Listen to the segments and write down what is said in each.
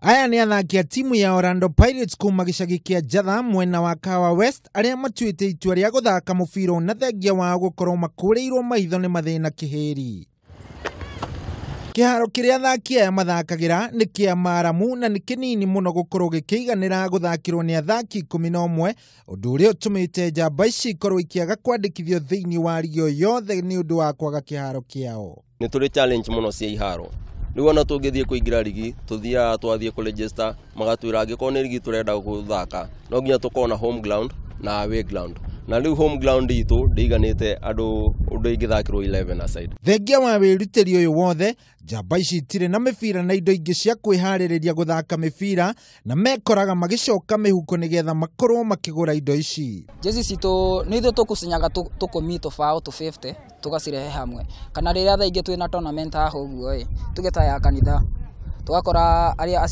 Aya nĩ athaki a timu ya Orlando Pirates kuma gĩcagi kĩa Njatha mwena wa Kahawa West arĩa matuĩte itua rĩa gũthaka mũbira na thengia wao gũkorwo makũrĩirwo maitho nĩ mathĩna kĩhĩri. Kĩharo kĩrĩa athaki aya mathakagĩra nĩ kĩa maramu na nĩ kĩnini mũno gũkorwo gĩkĩiganĩra gũthakĩrwo nĩ athaki 11, ũndũ ũrĩa ũtũmĩte njamba ici ikorwo ikĩaga kwandĩkithio thĩinĩ wa rigi o yothe nĩ ũndũ wa kwaga kĩharo kĩao. Nĩ tũrĩ challenge mũno cia iharo. Rĩu ona tũngĩthiĩ kũingĩra rigi, tũthiaga twathiĩ kũ register, magatwĩra angĩkorwo nĩ rigi tũrenda gũthaka, no nginya tũkorwo na home ground na away ground. Na rĩu home ground itũ ndĩiganĩte andũ ũndũ ĩngĩthakĩrwo 11 aside. Thengia wa wĩrutĩri ũyũ wothe, njamba ici itirĩ na mĩbira na indo ingĩ cia kwĩharĩrĩria gũthaka mĩbira na mekoraga magĩcoka mĩhuko nĩgetha makorwo makĩgũra indo ici. Jezi citũ nĩ ithuĩ tũkũcinyaga tũkũmi tũbaũ tũ 50 tũgacirehe hamwe, kana rĩrĩa thaa ingĩ twĩna tournament haha ũguo ĩ, tuge ta ya kanitha, tũgakora arĩa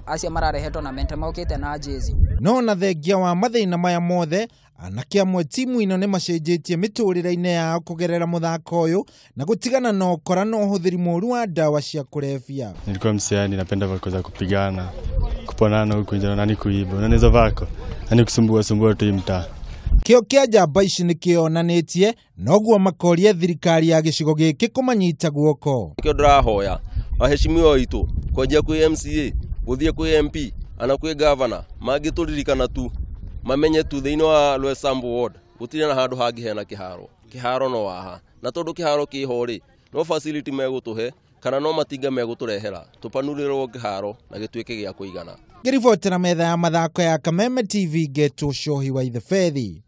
acio mararehe tournament mokĩte na jezi. No na thengia wa mathĩna maya mothe, anake amwe timu ĩno nĩ macenjetie mĩtũrĩre-inĩ yao kũgerera mũthako ũyũ na gũtigana na ũkora na ũhũthĩri mũru wa ndawa cia kũrebia. Nilikuwa msiani, napenda vako za kupigana, kuponana huku nje, nani kuiba, unaona hizo vako, nani kusumbua sumbua tu mtaa. Kĩo kĩa njamba ici nĩ kĩonanĩtie noguo makoria thirikari ya gĩcigo gĩkĩ kũmanyita guoko. Nĩkĩo ndĩrahoya waheshimiwa witũ kwanjia kwĩ MCA gũthiĩ kwĩ MP ana kwĩ governor mangĩtũririkana tu mamenye tu thĩinĩ wa Roysambu ward gũtirĩ na handũ hangĩ hena kĩharo. Kĩharo no haha, na tondũ kĩharo kĩho rĩ, no facility megũtũhe kana no matinga megũtũrehera tũpanũrĩrwo kĩharo na gĩtuĩke gĩa kũigana. Ngĩribotera metha ya mathako ya Kameme TV, ngetwo Cohi wa Ithebethi.